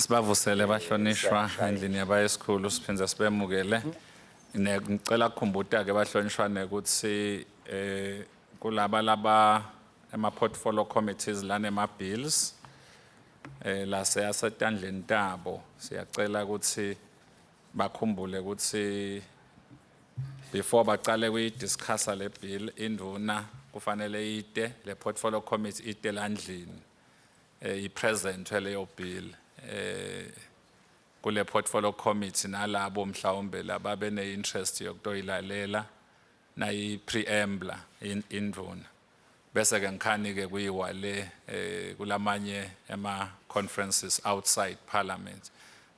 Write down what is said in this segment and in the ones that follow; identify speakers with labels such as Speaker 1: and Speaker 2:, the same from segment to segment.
Speaker 1: Sibavusele bahlonishwa
Speaker 2: Siyashaya.
Speaker 1: Endlini yabayesikhulu siphindze sibemukele. Ne ngicela ukukhumbuta ke bahlonishwa nekuthi kulaba laba ema portfolio committees lanema bills la seyasetandleni tabo, siyacela ukuthi bakhumbule ukuthi before baqale kuyidiscussa le bill, induna kufanele ite le portfolio committee ite landlini, ipresent leyo bill kule portfolio committee, nalabo mhlawumbe lababe ne-interest yokutoyilalela nayi preamble indvuna, bese ke ngikhani ke kuyiwa le kulamanye ema conferences outside parliament.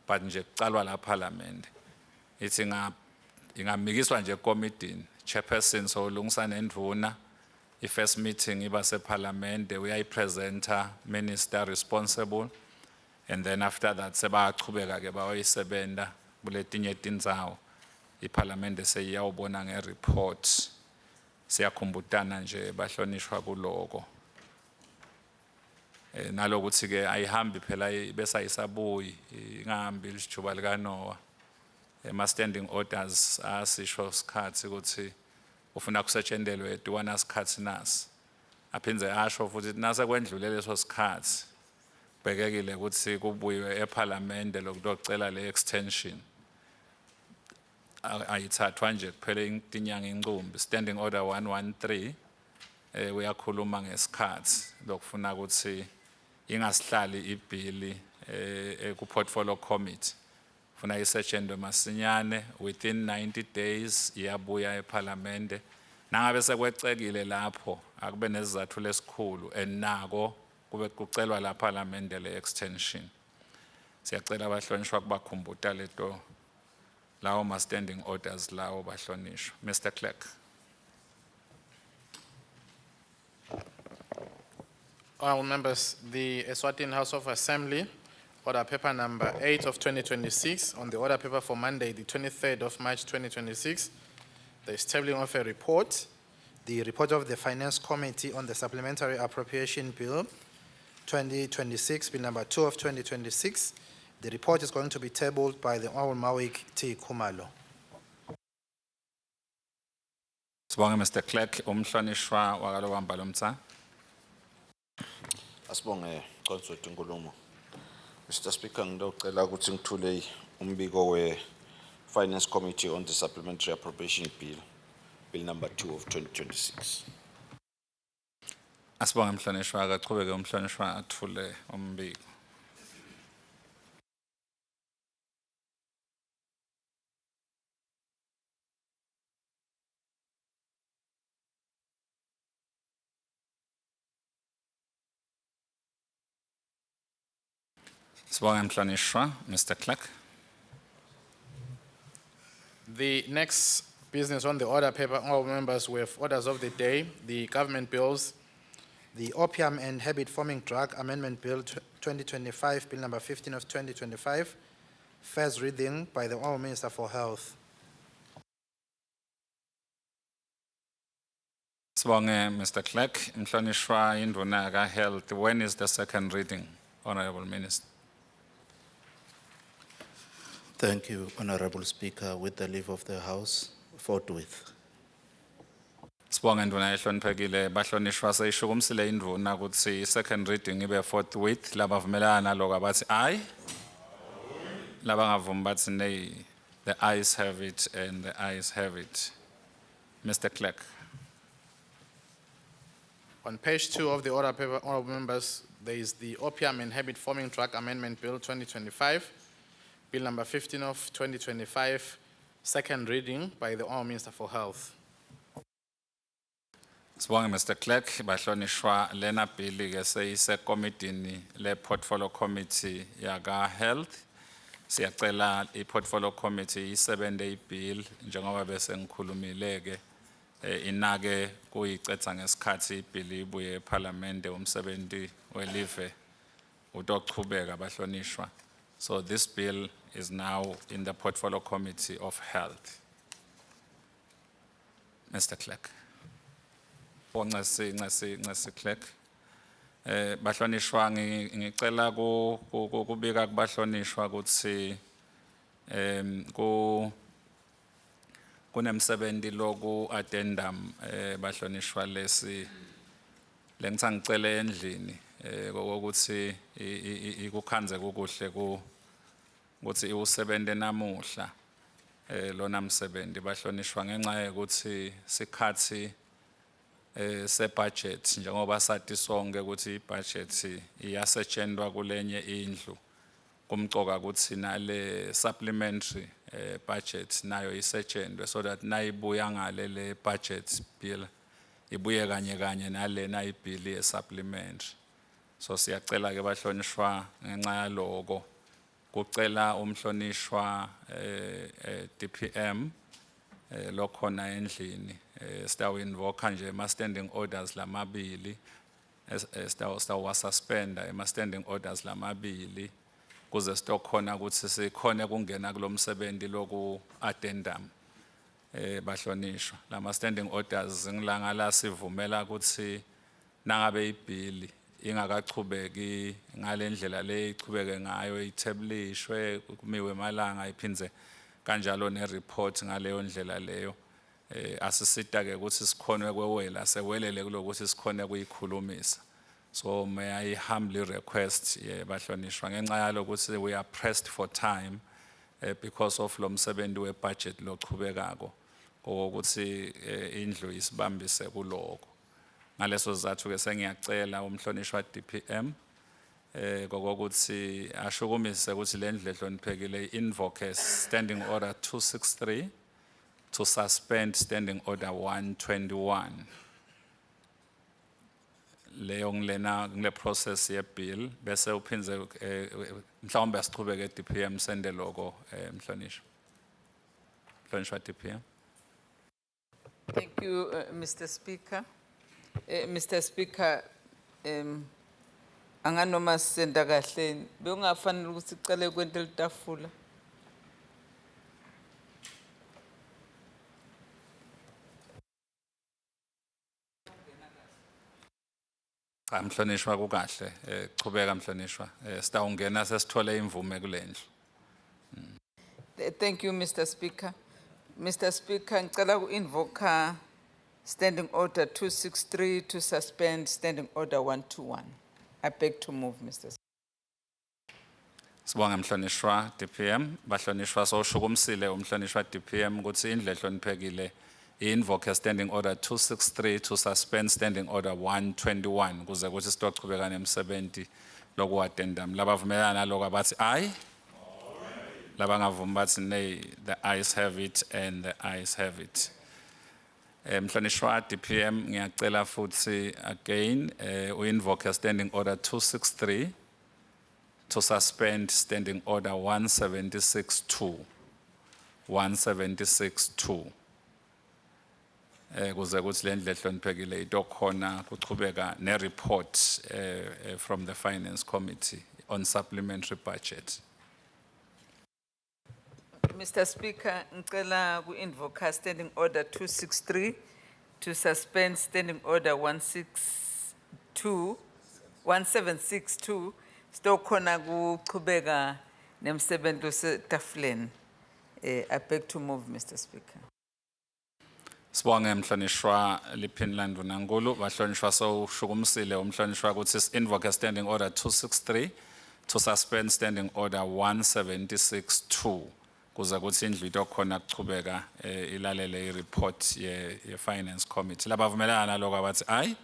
Speaker 1: But nje kucalwa la parliament, ithi nga ingamikiswa nje committee chairperson, so ulungisa nendvuna. I first meeting iba separliament, uyayipresenta minister responsible, and then after that sebachubeka ke bayoyisebenta kuletinye tindzawo. Iparliament seyiyawubona ngereport. Siyakhumbutana nje bahlonishwa kuloko, nalokuthi ke ayihambi phela bese ayisabuyi, ingahambi lijuba lika Noah. Ema standing orders asisho sikhathi ukuthi ufuna kusetshendelwe ediwana sikhathi nasi, aphindze asho futhi nase kwendlule leso sikhathi bhekekile ukuthi kubuywe eParliament lokutocela le extension. Ayithathwa nje kuphela tinyanga incumbi. Standing order 113 uyakhuluma ngesikhathi lokufuna ukuthi ingasihlali ibhili ku portfolio committee, funa isetshenzwe masinyane within 90 days iyabuya eParliament. Nangabe sekwecekile lapho akube nesizathu lesikhulu, enako kube kucelwa la Parliament le extension. Siyacela abahlonishwa kubakhumbuta leto lawo ma standing orders lawo bahlonishwa. Mr Clerk.
Speaker 3: Honorable members, the Eswatini House of Assembly, order paper number 8 of 2026, on the order paper for Monday, the 23rd of March 2026, there is tabling of a report.
Speaker 4: The report of the Finance Committee on the Supplementary Appropriation Bill 2026, Bill number 2 of 2026. The report is going to be tabled by the Honorable Mawik T. Khumalo.
Speaker 1: Sibonge Mr Clerk. Umhlonishwa wakalobamba lomtsa.
Speaker 5: Asibonge Conso inkulumo. Mr Speaker, ngidocela ukuthi ngithule umbiko we Finance Committee on the Supplementary Appropriation Bill, Bill number 2 of 2026.
Speaker 1: Asibonge mhlonishwa, akachubeke umhlonishwa athule umbiko. Sibonge mhlonishwa. Mr Clerk.
Speaker 3: The next business on the order paper, all members, we have orders of the day, the government bills.
Speaker 4: The Opium and Habit-Forming Drug Amendment Bill 2025, Bill number 15 of 2025, first reading by the Honorable Minister for Health.
Speaker 1: Sibonge Mr Clerk. Mhlonishwa indvuna ka Health, when is the second reading, Honorable Minister?
Speaker 6: Thank you, Honorable Speaker. With the leave of the House, forthwith.
Speaker 1: Sibonge ndvuna ehloniphekile. Bahlonishwa, seyishukumisile indvuna ukuthi second reading ibe forthwith. Labavumelana naloko abathi aye, labangavumi bathi nay. The ayes have it and the ayes have it. Mr Clerk.
Speaker 3: On page 2 of the order paper, honorable members, there is the Opium and Habit-Forming Drug Amendment Bill 2025, Bill number 15 of 2025, second reading by the Honorable Minister for Health.
Speaker 1: Sibonge Mr Clerk. Bahlonishwa, lena bill ke seyisekomidini le portfolio committee yaka Health. Siyacela i portfolio committee isebente ibill njengoba bese ngikhulumile ke, inake kuyicetha ngesikhathi ibill ibuye eParliament, umsebenzi welive utochubeka bahlonishwa. So this bill is now in the portfolio committee of health. Mr Clerk. Oh, ncesi, ncesi, ncesi clerk. Bahlonishwa, ngicela kubika kubahlonishwa kutsi kunemsebenti loku addendum, bahlonishwa, lesi lengitsa ngicele endlini kokuthi ikukhandze kukuhle ku kutsi iwusebente namuhla lona msebenzi, bahlonishwa, ngenxa yokuthi sikhatsi sebudget, njengoba sathi sonke ukuthi ibudget iyasetshenzwa kulenye indlu, kumcoka ukuthi nale supplementary budget nayo isetshenzwe so that nayibuya ngale le budget bill ibuye kanye kanye nalena ibill ye supplementary. So siyacela ke bahlonishwa, ngenxa yaloko kucela umhlonishwa DPM lokhona endlini, sitawu invoke nje ema standing orders lamabili, sitawu suspenda ema standing orders lamabili kuze sitokhona ukuthi sikhone kungena kulomsebenzi loku addendum. Bahlonishwa, lama standing orders ngilanga la sivumela ukuthi nangabe ibhili ingakachubeki ngalendlela le ichubeke ngayo, ithebulishwe, kumiwe emalanga, iphindze kanjalo ne-report ngaleyo ndlela leyo, asisita ke ukuthi sikhone kwewela sewelele kulokuthi sikhone kuyikhulumisa. So may I humbly request, bahlonishwa, ngenxa yalokuthi we are pressed for time because of lo msebenzi we-budget lochubekako, ukuthi indlu isibambise kuloko. Ngaleso sizathu ke sengiyacela umhlonishwa DPM kokuthi ashukumise ukuthi le ndlu ehloniphekile invoke standing order 263 to suspend standing order 121 leyo ngilena ngile process ye bill, bese uphindze mhlawumbe asichubeke DPM sende loko, mhlonishwa DPM.
Speaker 2: Thank you, Mr. Speaker. Mr. Speaker, anganoma senta kahle, bekungafanele ukuthi sicale kwenta litafula.
Speaker 1: Cha mhlonishwa, kukahle, chubeka mhlonishwa, sitawungena sesithole imvume kulendlu.
Speaker 2: Thank you, Mr. Speaker. Mr. Speaker, ngicela ku-invoke Standing Order 263 to suspend Standing Order 121. I beg to move, Mr. Speaker.
Speaker 1: Sibonge mhlonishwa DPM. Bahlonishwa, sowushukumsile umhlonishwa DPM ukuthi indlu ehloniphekile invoke standing order 263 to suspend standing order 121 kuze kuthi sitochubeka nemsebenzi loku addendum. Labavumelana naloko abathi aye. Labangavumi bathi nay. The ayes have it and the ayes have it. Mhlonishwa DPM, ngiyacela futhi again u-invoke standing order 263 to suspend standing order 176.2, 176.2 kuze kuthi le ndlu ehloniphekile itokhona kuchubeka ne-report from the finance committee on supplementary budget.
Speaker 2: Mr. Speaker, ngicela ku-invoke Standing Order 263 to suspend Standing Order 162, 1762, sitokhona kuchubeka nemsebenzi osetafuleni. I beg to move, Mr. Speaker.
Speaker 1: Sibonge mhlonishwa liphini landvunankulu. Bahlonishwa, sowushukumsile umhlonishwa ukuthi invoke standing order 263 to suspend standing order 1762 kuze kuthi indlu itokhona kuchubeka ilalele i-report ye finance committee. Labavumelana naloko abathi aye.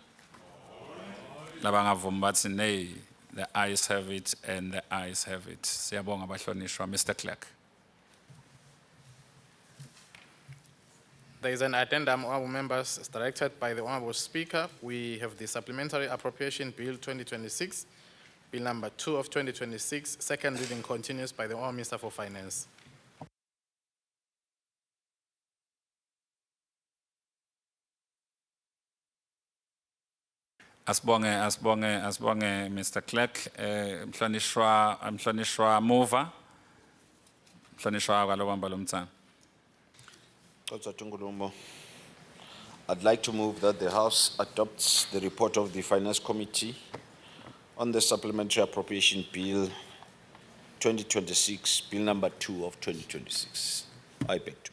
Speaker 1: Labangavumi bathi nay. The ayes have it and the ayes have it. Siyabonga bahlonishwa. Mr. Clerk.
Speaker 3: There is an addendum, honorable members, as directed by the Honorable Speaker. We have the Supplementary Appropriation Bill 2026, Bill number 2 of 2026, second reading continues by the Honorable Minister for Finance.
Speaker 1: Asibonge, asibonge, asibonge Mr. Clerk. Mhlonishwa mover. Mhlonishwa kalobamba lomtsana.
Speaker 5: Xhosa Tungulumo. I'd like to move that the House adopts the report of the Finance Committee on the Supplementary Appropriation Bill 2026, Bill number 2 of 2026. I beg to.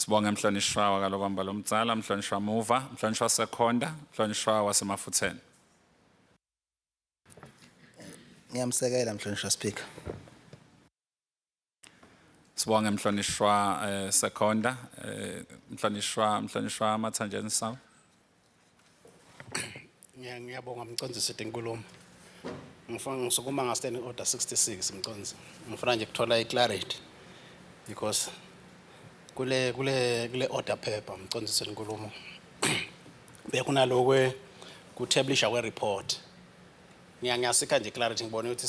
Speaker 1: Sibonge mhlonishwa wakaLobamba lomdzala, mhlonishwa Muva, mhlonishwa Sekhonda, mhlonishwa waseMafutseni.
Speaker 4: Ngiyamsekela mhlonishwa Speaker.
Speaker 1: Sibonge mhlonishwa Sekhonda, mhlonishwa Mathanjeni Sawu.
Speaker 3: Ngiyabonga mcondzisi tinkulumo. Ngifuna ngisukuma nga standing order 66 mcondzisi. Ngifuna nje kuthola i-clarity because kule order paper mcondzisi inkulumo. Bekunalokwe kutablisha kwe report. Ngiyasika nje clarity ngibone ukuthi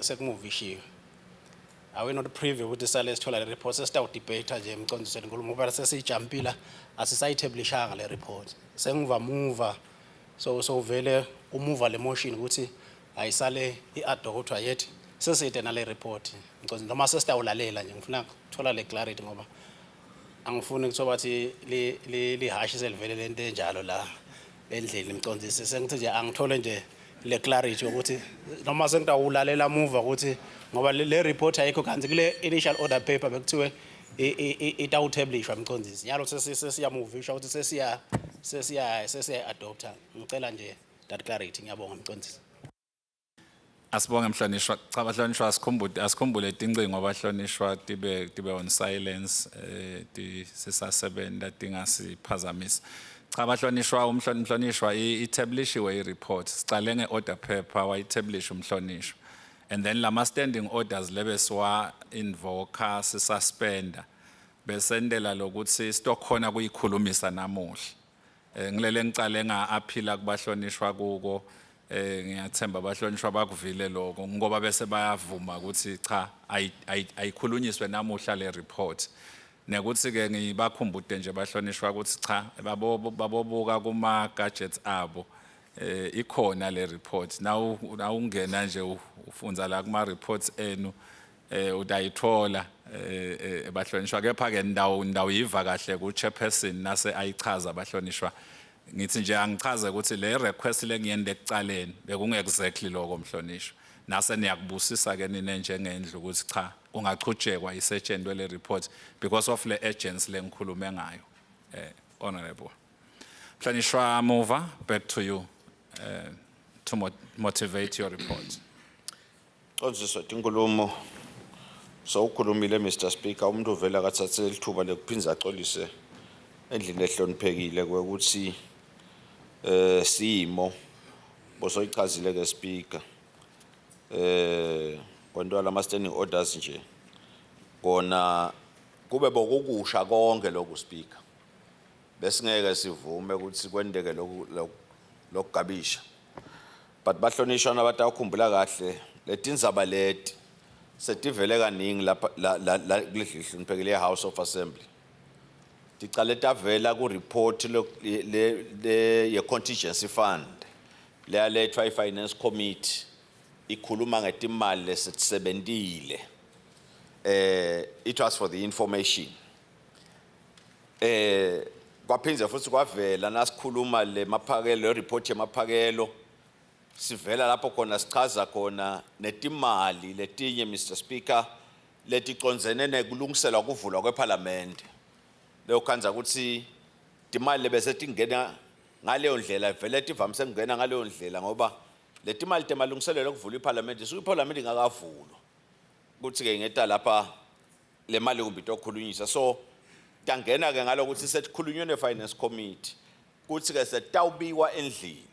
Speaker 3: sekumuvishiwe. Are we not privy ukuthi sale sithola le report, sesitawu debate nje mcondzisi inkulumo, ngoba sesiyijumpila, asisayitabulishanga le report. Sengiva muva so vele umuva le motion ukuthi ayisale iadoptwa, yet seside nale report mcondzisi, noma sesitawulalela nje. Ngifuna ukuthola le clarity ngoba angifuni kuthiwa bathi lihashi selivele lento enjalo la endlini mcondzisi. Sengithi nje angithole nje le clarity ukuthi noma sengitawulalela muva ukuthi ngoba le report ayikho, kanti kule initial order paper bekuthiwe itawutablishwa mcondzisi. Nyalo sesiyamuvisha ukuthi sesiya adopta. Ngicela nje that clarity, ngiyabonga mcondzisi.
Speaker 1: Asibonge mhlonishwa. Cha, bahlonishwa, asikhumbule tincingo bahlonishwa tibe on silence ti sisasebenta, tingasiphazamisa. Cha bahlonishwa, umhlonishwa itablishiwe i-report. Sicale nge-order paper, wayitablish umhlonishwa. And then lama standing orders lebe siwa invoke sisuspenda besendela lokuthi sitokhona kuyikhulumisa namuhla. Ngilele ngicale nga aphila kubahlonishwa kuko, ngiyathemba abahlonishwa bakuvile lokho ngoba bese bayavuma ukuthi cha, ayikhulunyiswe namuhla le report. Nekuthi ke ngibakhumbute nje bahlonishwa ukuthi cha, babobuka kuma gadgets abo, ikhona le report. Now ungena nje ufunza la kuma reports enu, utayithola bahlonishwa. Kepha ke ndawo yiva kahle ku chairperson nase ayichaza bahlonishwa. Ngithi nje angichaze ukuthi le request lengiyende ekucaleni bekunge exactly lokho mhlonishwa, nase niyakubusisa ke nina njengendlu ukuthi cha, ungachutshekwa isetshenzwe le report because of le urgency lengikhulume ngayo. Honorable Mhlonishwa Muva, back to you to motivate your report.
Speaker 5: Mcondzisi tinkulumo, sowukhulumile Mr Speaker, umuntu uvela akathathe lithuba lekuphinza acolise endlini ehloniphekile kwekuthi simo bosoyichazile ke Speaker, kwentwa lama standing orders nje kona kube bokukusha konke lokhu Speaker, besingeke sivume ukuthi kwendeke lokhu lokugabisha, but bahlonishwa nabatawukhumbula kahle letindzaba leti setivele kaningi lapha la kuleli House of Assembly. Ticale tavela ku report le ye contingency fund leyalethwa i-finance committee ikhuluma ngetimali lesisebentile. It was for the information. Kwaphindze futhi kwavela nasikhuluma le maphakelo, report yemaphakelo, sivela lapho khona sichaza khona netimali letinye Mr Speaker leticondzene nekulungiselwa kuvulwa kweParliament, leyo khanza ukuthi timali lebese tingena ngaleyo ndlela vele tivamise kungena ngaleyo ndlela, ngoba letimali temalungiselelo okuvula iParliament isuke iParliament ingakavulwa, kuthi ke ngeta lapha le mali kumbe itokhulunyiswa. So tangena ke ngalokuthi setikhulunywe ne-finance committee kuthi ke setawubikwa endlini.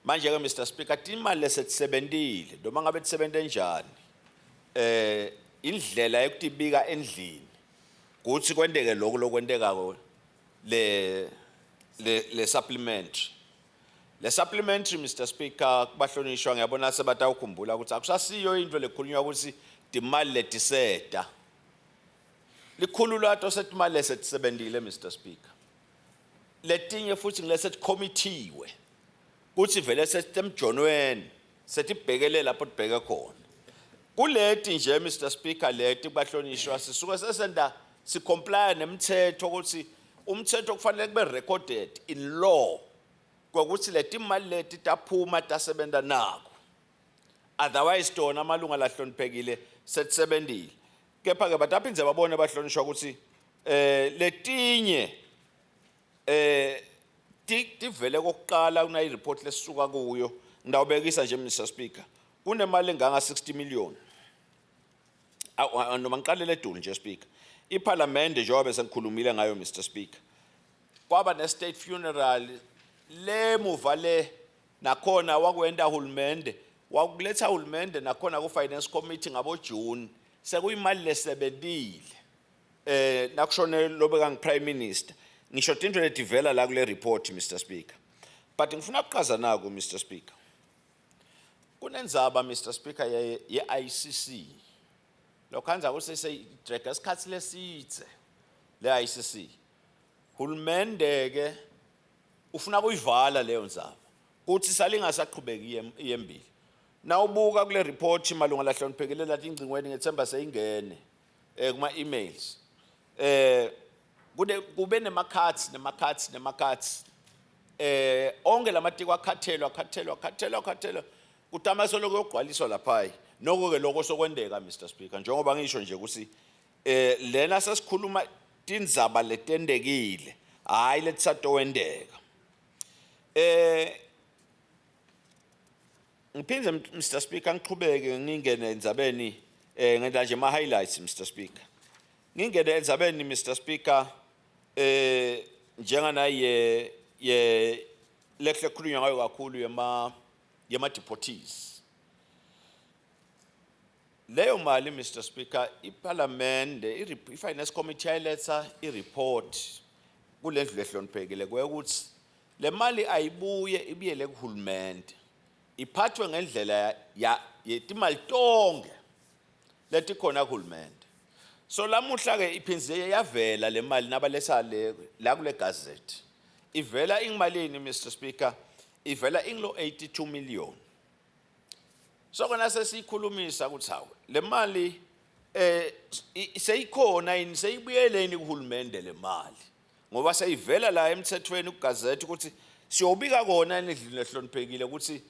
Speaker 5: Manje ke Mr Speaker, timali lesetisebentile noma ngabe tisebente njani, indlela yokutibika endlini kuthi kwenteke lokhu lokwentekako, le supplementary. Mr Speaker, kubahlonishwa, ngiyabona sebatawukhumbula ukuthi akusasiyo into lekhulunywa ukuthi timali letiseta likhulu lato setimali lesetisebentile Mr Speaker, letinye futhi ngilesetikhomithiwe kuthi vele sesitemjonweni, setibhekele lapho tibheke khona. Kuleti nje Mr Speaker, leti kubahlonishwa sisuke sesenta sicomply nemthetho ukuthi umthetho kufanele kube recorded in law. Kokuthi letimali leti taphuma tasebenta nako. Otherwise tona amalunga lahloniphekile setisebentile. Kepha ke bataphindze babone bahlonishwa ukuthi letinye tivele kokuqala kunayi report lesisuka kuyo. Ngidawubekisa nje, Mr Speaker, kunemali enganga 60 million. Noma ngiqalele edulu nje, Speaker. IParliament, njengoba bese ngikhulumile ngayo, Mr Speaker, kwaba ne state funeral lemuva le, nakhona wakwenda hulumende, wakuletha hulumende nakhona ku finance committee ngabo June, sekuyimali lesebentile nakushone lobeka ngi prime minister. Ngisho tinto letivela la kule report, Mr Speaker, but ngifuna ukuqaza naku, Mr Speaker. Kunendzaba, Mr Speaker, ye ICC. Lokhanza ukuthi seyidraga isikhathi lesidze le ICC. Hulumende ke ufuna kuyivala leyo ndzaba kuthi salingasaqhubeki iyembili. Nawubuka kule report, malunga lahloniphekile lathi ingcingweni, ngethemba seyingene kuma emails, kune kube nema-cuts, nema-cuts, nema-cuts, onke lamatiko akhathelwa, akhathelwa, akhathelwa, akhathelwa, kutama soloko kuyogcwaliswa lapha. Noko ke lokho sokwendeka, Mr Speaker, njengoba ngisho nje ukuthi lena sesikhuluma tindzaba letendekile, hayi letisatowendeka. Ngiphindze, Mr Speaker, ngiqhubeke ngingene endzabeni, ngenda nje ama highlights, Mr Speaker. Ngingene endzabeni, Mr Speaker, njenganaye ye lehle khulunywa ngayo kakhulu yema deportees. Leyo mali, Mr Speaker, iParliament, i-Finance Committee yayiletha i-report kulendlu lehloniphekile kwekuthi le mali ayibuye, ibuyele kuhulumende, iphathwe ngendlela ya yetimali tonke letikhona kuhulumende. So lamuhla ke iphinze yavela le mali nabalesa le la kule gazette. Ivela ingimalini, Mr Speaker? Ivela ingilo 82 million. So kona sesiyikhulumisa ukuthi hawe, le mali seyikhona yini, seyibuyeleni kuhulumende le mali, ngoba seyivela la emthethweni kugazette ukuthi siyobika kona endlini lehloniphekile ukuthi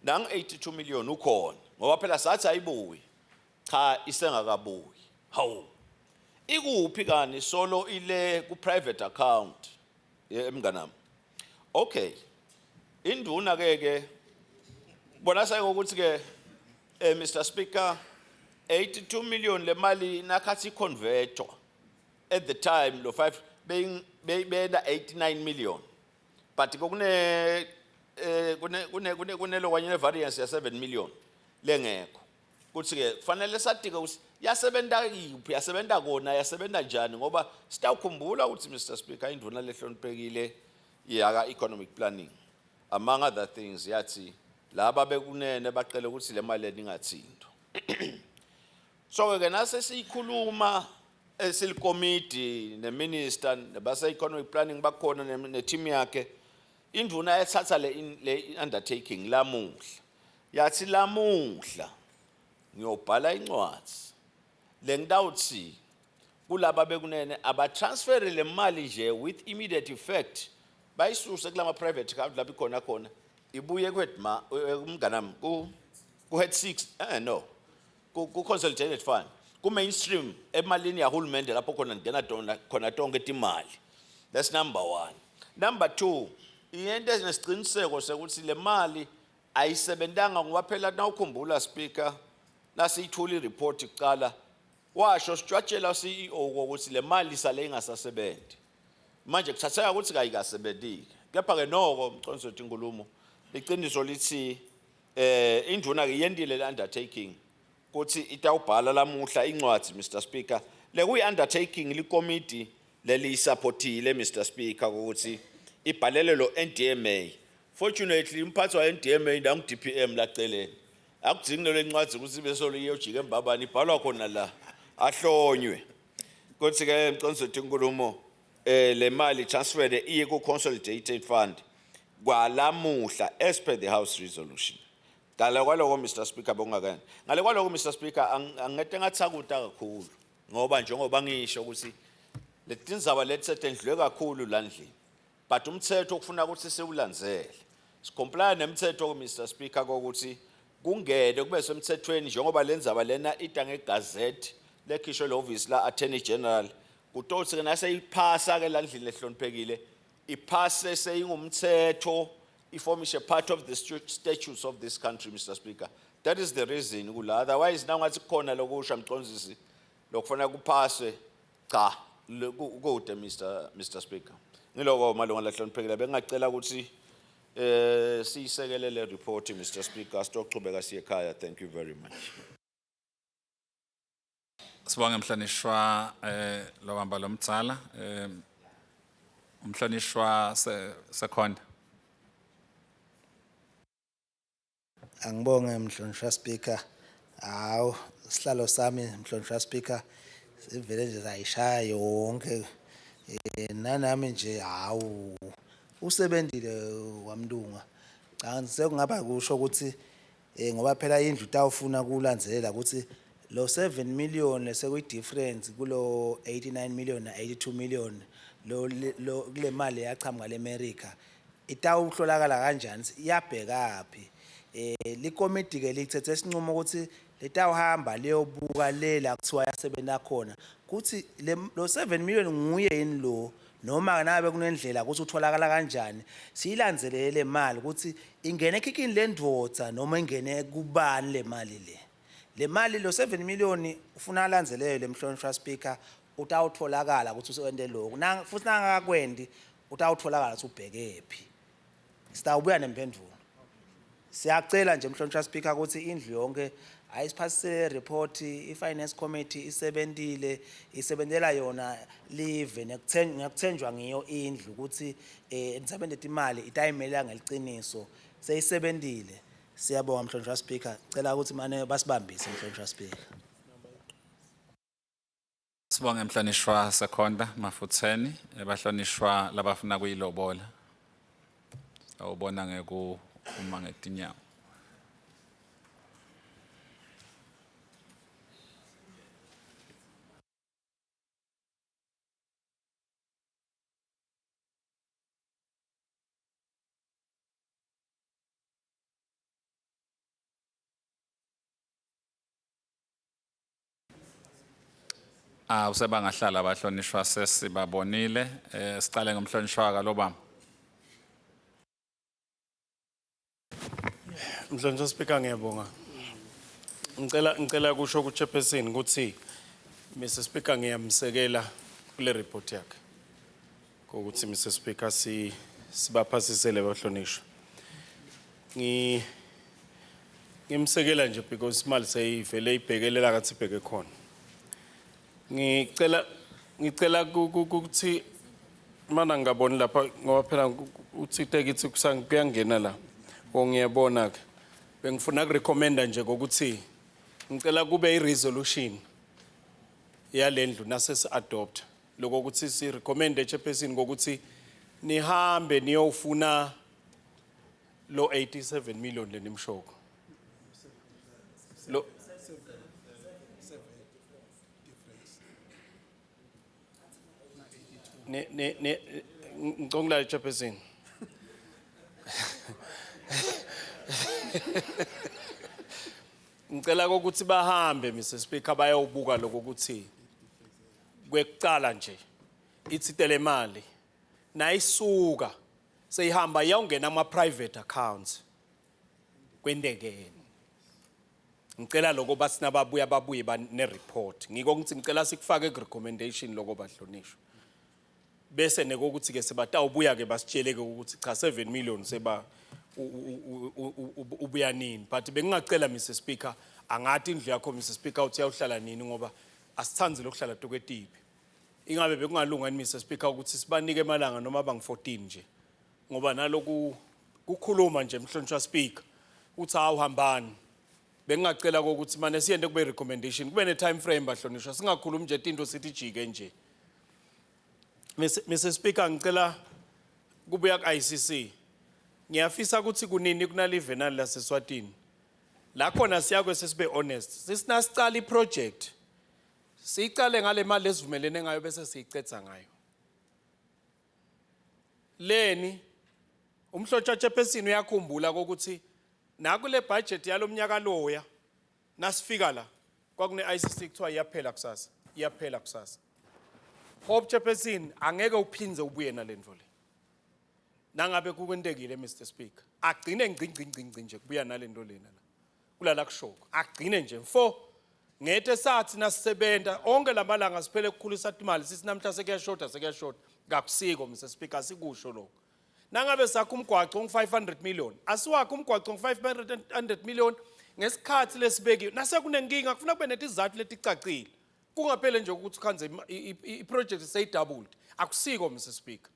Speaker 5: nangu 82 million ukhona, ngoba phela sathi ayibuyi. Cha, isengakabuyi. Hawu, ikuphi kani? Solo ile ku private account emnganami. Okay, induna ke bona sekuthi ke Mr Speaker, 82 million le mali nakhathi convertwa at the time lo 5 beyina 89 million, but kune kune kune kune kunelo kwanye variance ya 7 million lengekho, kuthi ke kufanele satike ukuthi yasebenta iphi, yasebenta kona, yasebenta njani, ngoba sitawukhumbula ukuthi, Mr Speaker, indvuna lehloniphekile yaka economic planning, among other things, yathi laba bekunene baqele ukuthi le mali ingathintwa. So ke nase siyikhuluma esilikomidi neminister nabase economic planning bakhona ne-team yakhe, indvuna yathatha le undertaking lamuhla, yathi lamuhla ngiyobhala incwadi lengitawuthi kulaba bekunene abatransfer le mali nje with immediate effect, bayisuse kulama private account lapho ikhona khona, ibuye kwedma umnganami ku head 6, no, ku consolidated fund, ku mainstream, emalini yahulumende lapho khona ngena tona khona tonke timali. That's number 1. Number 2, iyento ezinesiqiniseko sekuthi le mali ayisebentanga, ngoba phela nawukhumbula, Speaker, nasiyithula ireport kuqala, washo sitshwatshela CEO ukuthi le mali sale ingasasebenzi. Manje kuthatheka ukuthi kayikasebentile. Kepha ke noko, mqondisi wethu inkulumo, iqiniso lithi indvuna ke yentile le undertaking kuthi itawubhala lamuhla incwadi, Mr Speaker, lekuyi undertaking likomiti leliyisupportile, Mr Speaker, ukuthi ibhalele lo NDMA. Fortunately umphathi wa NDMA nangu DPM laceleni, akudzingi le ncwadi ukuthi bese iyojika embabani, ibhalwa khona la, ahlonywe kuthi ke, mqondisi wethu inkulumo, le mali transfer iye ku consolidated fund kwalamuhla as per the house resolution. Ngale kwaloko, Mr Speaker, bongakani ngale kwaloko, Mr Speaker, angete ngathakuta kakhulu, ngoba njengoba ngisho ukuthi letindzaba leti setendlule kakhulu landlini, but umthetho ufuna ukuthi siwulandzele. Sicomply nemthetho Mr Speaker kokuthi kungene kube semthethweni njengoba lenzaba lena ita ngegazette lekhishwe lehhovisi la Attorney General kutothi ke naseyiphasa ke landlini lehloniphekile iphase seyingumthetho iformishe part of the statutes of this country Mr Speaker. That is the reason kula, otherwise nawungathi kukhona lokusha mcondzisi lokufanele kuphaswe, cha, kude Mr Speaker. Ngiloko malunga lahloniphekile bengingacela ukuthi siyisekele le report Mr Speaker, sitochubeka siye ekhaya. Thank you very much.
Speaker 1: Sibonge mhlonishwa lobamba lomdzala, umhlonishwa Sekhonda.
Speaker 7: Angibonge mhlonishwa Speaker. Hawu, sihlalo sami mhlonishwa Speaker sivele nje sayishaya yonke. Nanami nje, hawu, usebentile wamntungwa. Cha, sekungaba kusho ukuthi ngoba phela indlu tawufuna kulandzelela ukuthi lo 7 million lesekuyi difference kulo 89 million na 82 million lo kule mali yachamuka leAmerica itawuhlolakala kanjani, iyabhekaphi. Likomiti ke lithethe isinqumo ukuthi litawuhamba liyobuka le la kuthiwa yasebenza khona kuthi lo 7 million nguye yini lo, noma nabe kunendlela ukuthi utholakala kanjani, siyilandzelele le mali ukuthi ingene ekhikhini lendvodza noma ingene kubani le mali le. Le mali lo 7 million ufuna alandzelele mhlonishwa Speaker, utawutholakala ukuthi usente lokhu, futhi nangakakwendi utawutholakala ukuthi ubhekephi. Sitawubuya nempendulo. Siyacela nje mhlonishwa Speaker ukuthi indlu yonke ayisiphasisele report. I-Finance Committee isebentile, isebentela yona live, ngekuthenjwa ngiyo indlu ukuthi nisebentele imali itayimela ngeliciniso, seyisebentile. Siyabonga mhlonishwa Speaker, cela ukuthi mane basibambise mhlonishwa Speaker.
Speaker 1: Sibonge mhlonishwa Sekhonda Mafutseni, bahlonishwa labafuna kuyilobola. Sawubona ngeku uma ngetinyawo. Ah, usebangahlala abahlonishwa, sesibabonile. Sicale ngomhlonishwa kaLobamba.
Speaker 8: Mhlonishwa Speaker, ngiyabonga. Ngicela kusho ku chairperson ukuthi Mr Speaker ngiyamsekela kule report yakhe. Ukuthi Mr Speaker si sibaphasisele bahlonishwa. Ngimsekela nje because imali seyivele ibhekelela ngathi ibheke khona. Ngicela ukuthi mana ngingaboni lapha ngoba phela uthi itekisi kuyangena la. Ongiyabona ke. Bengifuna ukurecommenda nje ukuthi ngicela kube i-resolution yalendlu nase si-adopt lokho ukuthi si recommend chairperson ngokuthi nihambe niyofuna lo 87 million lenimshoko lo ne ngicongela chairperson. Ngicela ukuthi bahambe Mr Speaker bayobuka lokho ukuthi kwekucala nje ithi le mali nayisuka seyihamba iyawungena ama private accounts kwentekeni. Ngicela lokho bathi nababuya babuye ne report. Ngiko ngithi ngicela sikufake ku recommendation lokho bahlonishwa. Bese nekokuthi ke sebatawubuya ke basitshele ke ukuthi cha 7 million seba ubuya nini. But bengingacela Mr Speaker, angathi indlu yakho Mr Speaker uthi uyawuhlala nini ngoba asithandi lokuhlala toketipi. Ingabe bekungalunga yini Mr Speaker ukuthi sibanike emalanga noma bang 14 nje, ngoba naloku kukhuluma nje mhlonishwa Speaker uthi awuhambani. Bengingacela ukuthi manje siyende kube recommendation, kube ne time frame bahlonishwa, singakhulumi nje tinto sithi jike nje. Mr Speaker, ngicela kubuya ku ICC. Ngiyafisa ukuthi kunini kunalive nali laseSwatini. La khona siyakwe sesibe honest. Sisinasicala iproject. Siyicale ngale mali esivumelene ngayo bese siyicetha ngayo. Leni Umhlotsha chairperson uyakhumbula ukuthi nakule budget yalomnyaka loya nasifika la kwakune ICC kuthiwa iyaphela kusasa, iyaphela kusasa. Hope chairperson angeke uphindze ubuye nalento le. Nangabe kukwentekile, Mr Speaker, agcine ngci ngci ngci ngci nje kubuya nalento lena la. Kulala kushoko agcine nje mfo ngete sathi nasisebenta onke lamalanga siphele ukukhulisa imali, sithi namhla sekuyashoda, sekuyashoda. Kakusiko, Mr Speaker, asikusho lokho. Nangabe sakho umgwaco ngu-500 million, asiwakho umgwaco ngu-500 million ngesikhathi lesibekiwe. Nasekunenkinga kufuna kube netizathu leticacile, kungaphele nje ukuthi ukhanze i-project seyidoubled. Akusiko, Mr Speaker.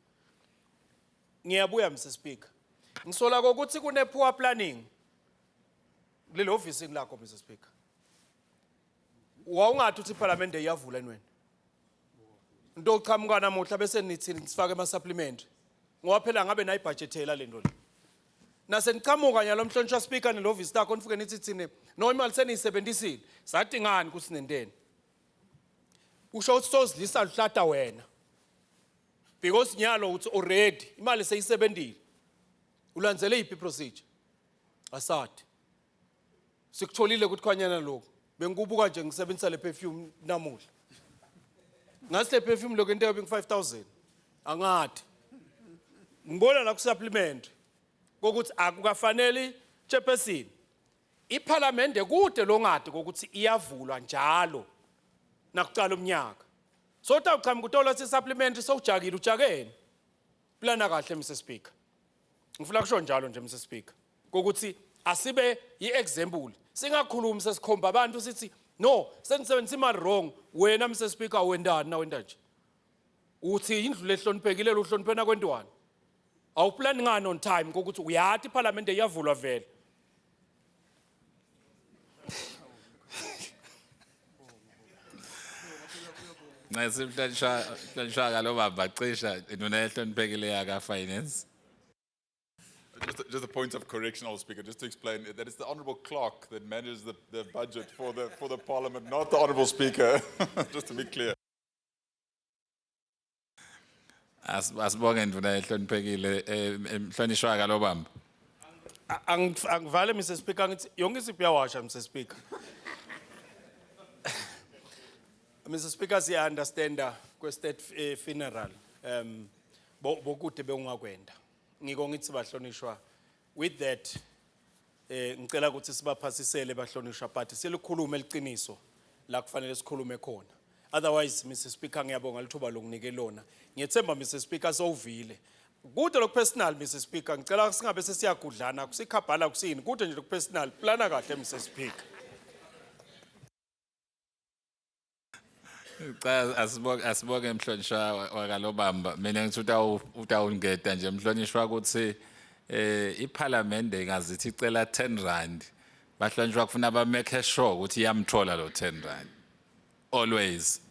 Speaker 8: Ngiyabuya, Mr Speaker, ngisola kokuthi kune poor planning kulelo ofisini lakho, Mr Speaker. Wawungathi uthi iParliament iyavula wena into ochamuka namuhla bese nithi sifake ama supplement, ngoba phela ngabe nayibudgetela lento le. Nasenichamuka nyalo, mhlonishwa speaker, nelovisi lakho, nifike nithi thine no, imali seniyisebenzisile. Sathi ngani ukuthi nenteni? Usho ukuthi sozidlisa luhlata wena, because nyalo uthi already imali seyisebentile. Ulandzele yiphi procedure? Asadi sikutholile ukuthi khwanyana lokhu bengikubuka nje ngisebenzisa le perfume namuhla. Ngasi le perfume lokho into yabe 5000, angathi ngibona la ku supplement kokuthi akukafanele, chairperson, iParliament kude longade kokuthi iyavulwa njalo nakucala umnyaka. So utawuchamuka utola supplement sowujakile, ujakeni? Plana kahle, Mr Speaker. Ngifuna kusho njalo nje, Mr Speaker, kokuthi asibe i-example, singakhulumi sesikhomba abantu sithi no, senisebenzisa imali wrong. Wena, Mr Speaker, wendani na wenda nje uthi indlu lehloniphekile, uhloniphena kwentwana? Awuplani ngani on time kokuthi uyathi iParliament iyavulwa vele?
Speaker 1: Ncesi mhlonishwa kaLobamba, cisha induna ehloniphekile yaka finance.
Speaker 9: Just a point of correction, Honourable Speaker, just to explain that it's the Honourable Clerk that manages the budget for the Parliament, not the Honourable Speaker, just to be clear.
Speaker 1: Asibonge nduna ehloniphekile, mhlonishwa kaLobamba.
Speaker 8: Angivale, Mr Speaker, ngithi yonke isiphi iyawasha, Mr Speaker. Mr Speaker, siya understanda kwe state funeral bokude bewungakwenda. Ngiko ngithi bahlonishwa, with that ngicela ukuthi sibaphasisele bahlonishwa, but silikhulume liqiniso la kufanele sikhulume khona. Otherwise, Mr Speaker, ngiyabonga lithuba lokunike lona. Ngiyethemba, Mr Speaker, sowuvile. Kude lokhu personal, Mr Speaker, ngicela singabe sesiyagudlana, kusikhabhala kusini. Kude nje lokhu personal, plana kahle, Mr Speaker.
Speaker 1: Cha, asibonge mhlonishwa wakaLobamba. Mina ngithi utawungeda nje mhlonishwa ukuthi iParliament ingazithi icela 10 rand. Bahlonishwa kufuna ba make sure ukuthi iyamthola lo 10 rand. Always.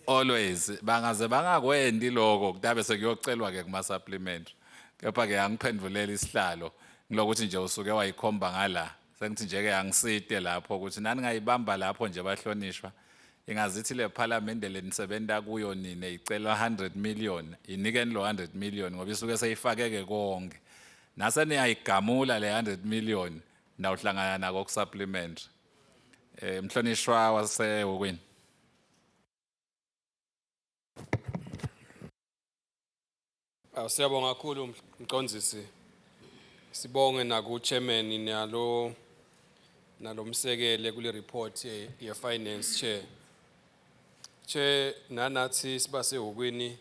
Speaker 1: Always bangaze bangakwendi lokho, kutabe sekuyocelwa ke kuma supplementary. Kepha ke angiphendulela isihlalo ngilokuthi nje usuke wayikhomba ngala. Sengithi nje ke angisite lapho ukuthi nani ngayibamba lapho nje bahlonishwa. Ingazithi le parliament lenisebenta kuyo nine icela 100 million, inikeni lo 100 million, ngoba isuke seyifakeke konke. Nase niyayigamula le 100 million, nawuhlangana nako ku supplementary. Mhlonishwa waseHokwini.
Speaker 10: Aw, siyabonga kakhulu mqondisi. Sibonge naku chairman nalo nalomsekele kule report ye finance chair. Chair, nanathi sibasehhokwini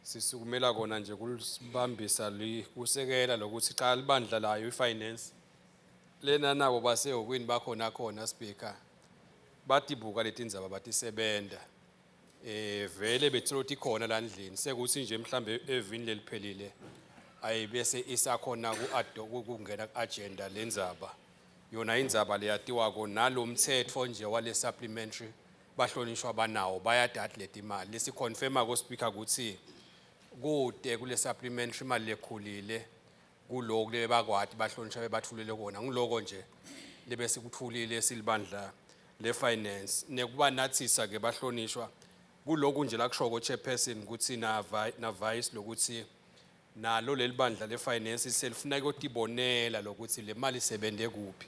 Speaker 10: sisukumela kona nje kulisibambisa li kusekela lokuthi cha, libandla layo ifinance lena nabo basehhokwini bakhona khona, speaker, batibuka letindzaba batisebenta vele bethilothi ikhona la ndlini, sekuthi nje mhlambe evini leliphelile ayibese isakhona ku kungena ku-agenda lendzaba. Yona indzaba leyatiwako nalomthetho nje wale supplementary, bahlonishwa banawo bayadati letimali lesiconfirma ko speaker ukuthi kude kule supplementary imali lekhulile kuloku lebakwati bahlonishwa bebathulele kona. Ngiloko nje lebesikuthulile silibandla le-finance nekuba nathisa ke bahlonishwa kuloku nje la kushoko chairperson ukuthi na vice lokuthi Nalo leli bandla le-finance selifuna kuyotibonela lokuthi le mali isebente kuphi.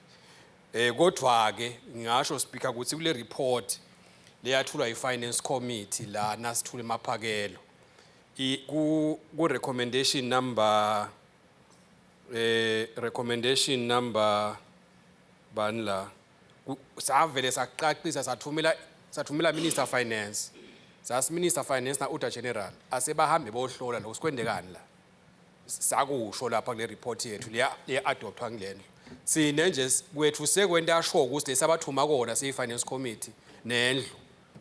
Speaker 10: Kodwa ke ngingasho, Speaker, ukuthi kule report leyathulwa yi-finance committee la nasithule emaphakelo, ku recommendation number bani la, savele saqaqisa, sathumela Minister of Finance, sasi Minister of Finance na Auditor General asebahambe bohlola lokho sikwendekani la. Sakusho lapha kule report yethu leya adoptwa kulendlu. Sine nje kwethu sekwenta sure ukuthi lesabathuma kona siyi finance committee nendlu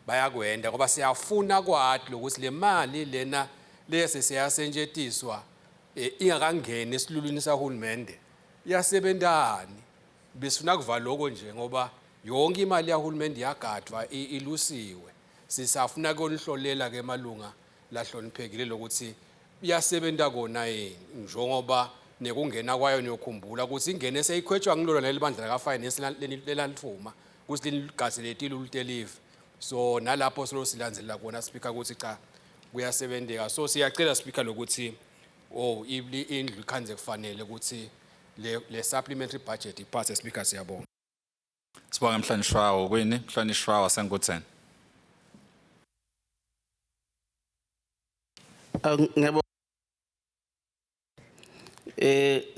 Speaker 10: bayakwenda, ngoba siyafuna kwati lokuthi le mali lena lese siyasentshetiswa ingakangeni esilulwini sahulumende iyasebentani. Besifuna kuva lokho nje, ngoba yonke imali yahulumende iyagadwa, ilusiwe. Sisafuna kuyonihlolela ke malunga lahloniphekile lokuthi iyasebenta kona yini, njengoba nekungena kwayo niyokhumbula ukuthi ingene seyikhwetshwa ngilona leli bandla laka-finance lelalithuma ukuthi linigazi letilulu telive. So nalapho solo silandzelela kona, Speaker, ukuthi cha, kuyasebenteka. So siyacela, Speaker, lokuthi oh indlu ikhanze kufanele ukuthi le supplementary budget iphase, Speaker. Siyabonga.
Speaker 1: Sibonge mhlonishwa kwini, mhlonishwa waseNgudzeni.
Speaker 11: Ngiyabonga.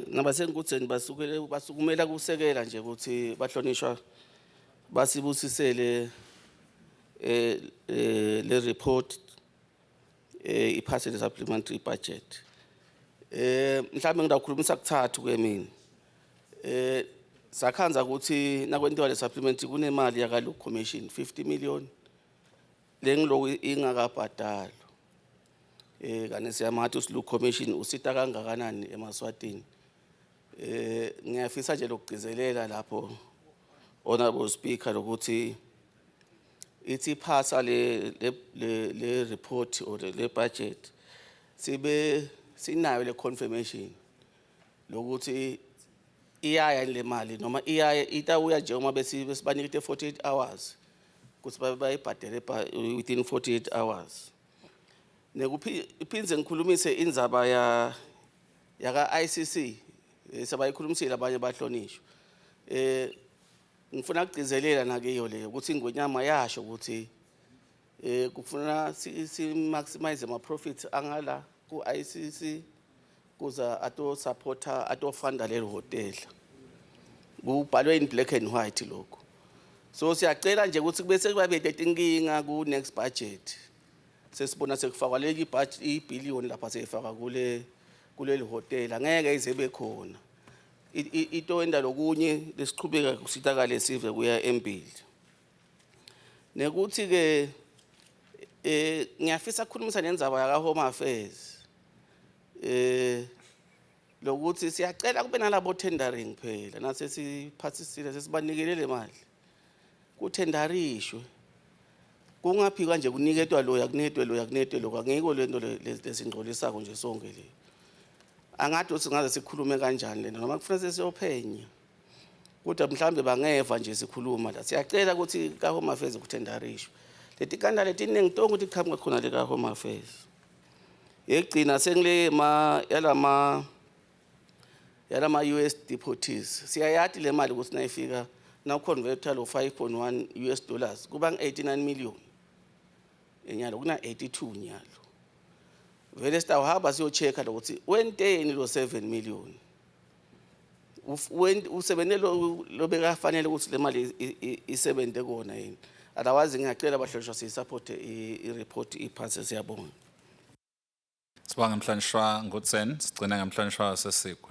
Speaker 11: NabaseNgudzeni basukele basukumela kusekela nje ukuthi bahlonishwa basibusisele le report iphase le supplementary budget. Mhlawumbe ngidawukhulumisa kuthathu ke mina. Sakhanza ukuthi nakwentiwa le supplementary kunemali yaka Commission 50 million lengiloku ingakabhadalwa. Kane siyamathi uSluke Commission usita kangakanani emaSwatini. Ngiyafisa nje lokugcizelela lapho, Honorable Speaker, ukuthi ithi phasa le report or le budget sibe sinayo le confirmation lokuthi iyaya le mali noma iyaya itawuya, njengoba besi besibanikete 48 hours ukuthi babe bayibhadele within 48 hours. Nekuphi iphindze ngikhulumise indzaba ya yaka ICC, sebayikhulumisile abanye bahlonishwa. Ngifuna ukugcizelela nakiyo leyo ukuthi ingwenyama yasho ukuthi kufuna si maximize ama profits angala ku ICC kuza ato supporta ato funda lelo hotel. Kubhalwe in black and white lokho. So siyacela nje ukuthi bese kuba tinkinga ku next budget, sesibona sekufakwa leli budget ibillion lapha seyifaka kuleli hotel, angeke ize ibe khona. Ito wenda lokunye lesiqhubeka kusitakale sive kuya embili. Nekuthi ke ngiyafisa ukukhulumisa nendzaba yaka Home Affairs, lokuthi siyacela kube nalabo tendering phela nase siphathisile, sesibanikele le mali, kuthendarishwe, kungaphikwa nje kuniketwa loya, kuniketwe loya, kuniketwe lokho. Angiko lento lesingcolisako nje sonke le. Angathi ukuthi singaze sikhulume kanjani lento noma kufanele sesiyophenya, kodwa mhlawumbe bangeva nje sikhuluma la. Siyacela ukuthi ka-Home Affairs kuthendarishwe leti kanda letiningi tonke ukuthi qhamuka khona le ka-Home Affairs. Yekugcina sengile ma yalama US deportees. Siyayati le mali ukuthi nayifika nawuconverta lo 5.1 US dollars kuba ngi-89 million enyalo, kuna 82 nyalo. Vele sitawuhamba siyo-check-a lokuthi wenteni lo 7 million. Usebente lo lobekafanele ukuthi le mali isebente kona yini. Otherwise ngiyacela bahlonishwa siyi-support i-report iphase. Siyabonga.
Speaker 1: Sibonge mhlonishwa Ngudzeni, sigcine ngemhlonishwa waseSigwe.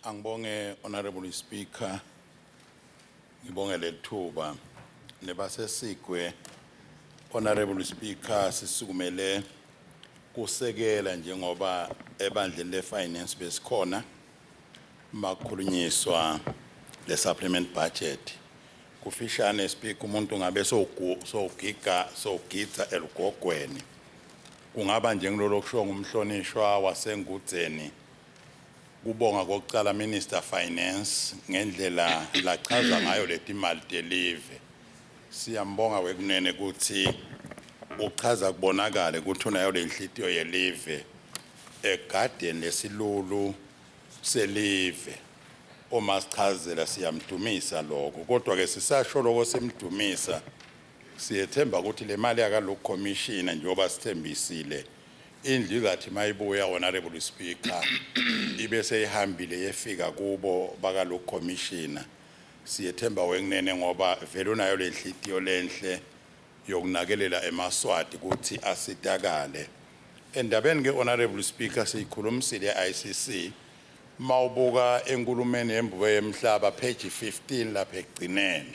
Speaker 12: Angibonge, Honorable Speaker. Ngibonge lethuba. Nebasesigwe, Honorable Speaker, sisukumele kusekela njengoba ebandleni le-finance besikhona makukhulunyiswa le supplement budget. Kufishane, Speaker, umuntu ngabe sowugiga sowugitha elugogweni. Kungaba njengilolo kushiwo ngumhlonishwa waseNgudzeni, kubonga kokucala Minister Finance ngendlela lachaza ngayo leti mali telive. Siyambonga wekunene ukuthi Uchaza kubonakale ukuthi unayo lenhlitiyo yelive egadeni lesilulu selive. Uma sichazela siyamdumisa lokho, kodwa ke sisasho lokho simdumisa, siyethemba ukuthi le mali yakaloku commissioner njengoba sithembisile indlu izathi mayibuya, Honorable Speaker, ibe seyihambile yefika kubo bakaloku commissioner. Siyethemba wenginene ngoba vele unayo lenhlitiyo lenhle yokunakelela emaswati ukuthi asitakale. Endabeni ke, Honorable Speaker, siyikhulumisile ICC. Mawubuka enkulumeni yembube yemhlaba, page 15 lapha ekugcineni,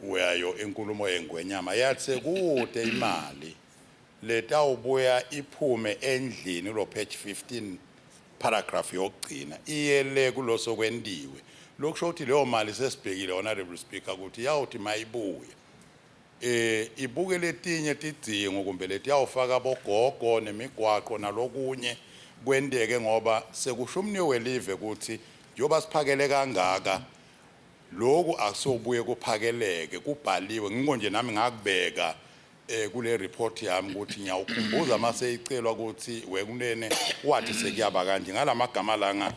Speaker 12: uyayo inkulumo yengwenyama yathi sekude imali letawubuya iphume endlini lo page 15 paragraph yokugcina iyele kuloso kwentiwe. Lokusho ukuthi leyo mali sesibhekile, Honorable Speaker, ukuthi yawuthi mayibuya ibuke letinye tidzingo kumbe letiyawufaka bogogo nemigwaqo nalokunye kwenteke, ngoba sekusho umniyo welive ukuthi njengoba siphakele kangaka lokhu akusobuye kuphakeleke. Kubhaliwe ngiko nje nami ngakubeka kule report yami ukuthi ngiyawukhumbuza mase icelwa ukuthi wekunene wathi sekuyaba kanje ngalamagama langa.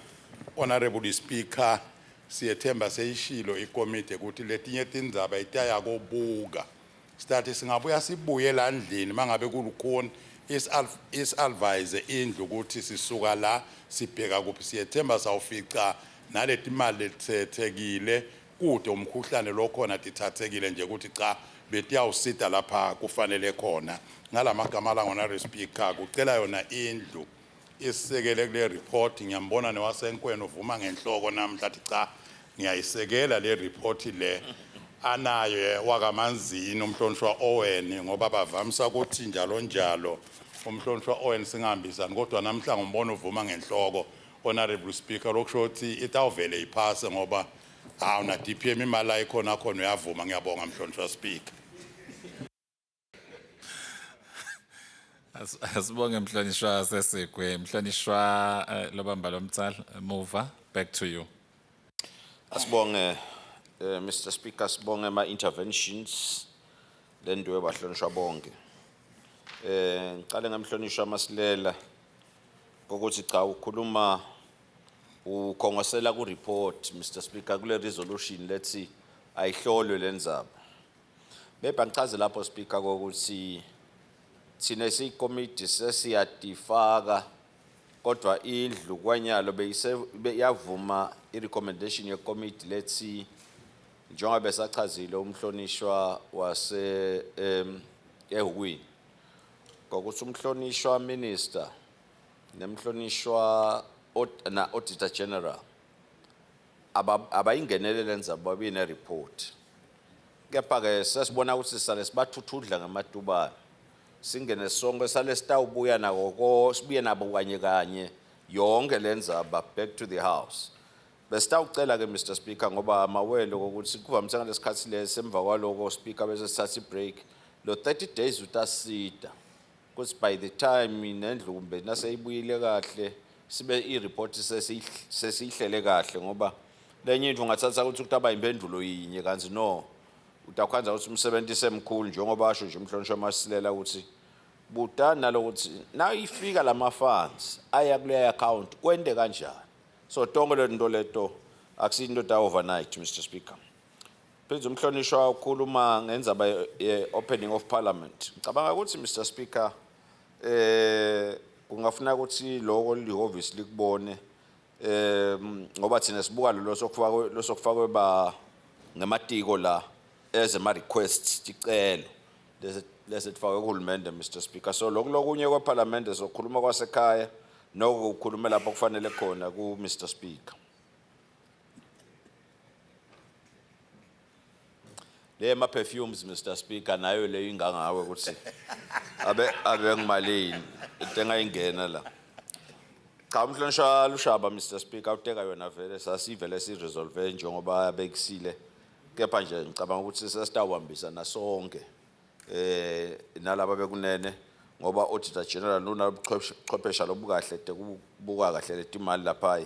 Speaker 12: Honorable Speaker, siyethemba seyishilo ikomiti ukuthi letinye tindzaba itaya kobuka sitathi singabuya sibuye la ndlini mangabe kulukhuni is-advise indlu ukuthi sisuka la sibheka kuphi. Siyethemba sawufica naleti mali letithethekile kude umkhuhlane lokhona tithathekile nje ukuthi cha, betiyawusita lapha kufanele khona. Ngalamagama la, Honorable Speaker, kucela yona indlu isisekele kule report. Ngiyambona newasenkweni uvuma ngenhloko namhla athi cha, ngiyayisekela le report le anayo wakamanzini umhlonishwa Owen, ngoba bavamisa ukuthi njalo njalo umhlonishwa Owen singahambisani, kodwa namhla ngombona uvuma ngenhloko, Honorable Speaker. Lokusho ukuthi itawuvele iphase ngoba hawu na DPM imali ayikhona khona uyavuma. Ngiyabonga, mhlonishwa Speaker.
Speaker 1: Asibonge mhlonishwa sesigwe, mhlonishwa lobamba lomtsala muva, back to you.
Speaker 5: Asibonge Mr Speaker, sibonge ama interventions lendwe bahlonishwa bonke. Ngicale ngemhlonishwa Masilela ukuthi cha, ukhuluma ukhongosela ku report, Mr Speaker, kule resolution lethi ayihlolwe lendzaba. Beba ngichaze lapho, Speaker, ukuthi thina siyikomiti sesiyatifaka, kodwa indlu kwanyalo beyise yavuma i-recommendation yekomiti lethi njengoba besachazile umhlonishwa wase eHukwini ngokuthi umhlonishwa minister nemhlonishwa na auditor general abayingenele lendzaba babuye ne-report. Kepha-ke sesibona ukuthi sale sibathuthudla ngematubane singene sonke, sale sitawubuya nako ko sibuye nabo kanye kanye yonke lendzaba back to the house. Besitawucela ke, Mr Speaker, ngoba amawele ukuthi kuvamise ngalesikhathi lesi emva kwaloko, Speaker, bese sithatha i-break lo 30 days utasida ukuthi by the time nendlu kumbe naseyibuyile kahle sibe i-report sesiyihlele kahle, ngoba lenye into ungathatha ukuthi kutaba impendulo yinye, kanti no, utakhanza ukuthi umsebenzi semkhulu njengoba asho nje umhlonishwa Masilela ukuthi butani nalokuthi nayifika lama funds aya kule account kwente kanjani. So tonke le nto leto akusinto ta overnight, Mr Speaker. Phindze umhlonishwa ukhuluma ngendzaba ye-opening of parliament. Ngicabanga ukuthi, Mr Speaker, kungafuna ukuthi lokho lihhovisi likubone, ngoba thina sibuka lo sokufakwe lo sokufakwe ba ngematiko la ezema requests, ticelo lesi lesifakwe kuhulumende, Mr Speaker. So lokhu lokunye kweparlamente sokhuluma kwasekhaya noko ukhulume lapho kufanele khona ku Mr Speaker. Le ma perfumes, Mr Speaker, nayo leyo ingangawe ukuthi abe ngimalini into engayingena la. Cha, umhlonishwa Lushaba, Mr Speaker, uteka yona vele sasivele si resolve njengoba bekusile, kepha nje ngicabanga ukuthi sesitawuhambisana sonke nalaba bekunene, ngoba auditor general unobuchwephesha lobukahle te kubuka kahle letimali lapha,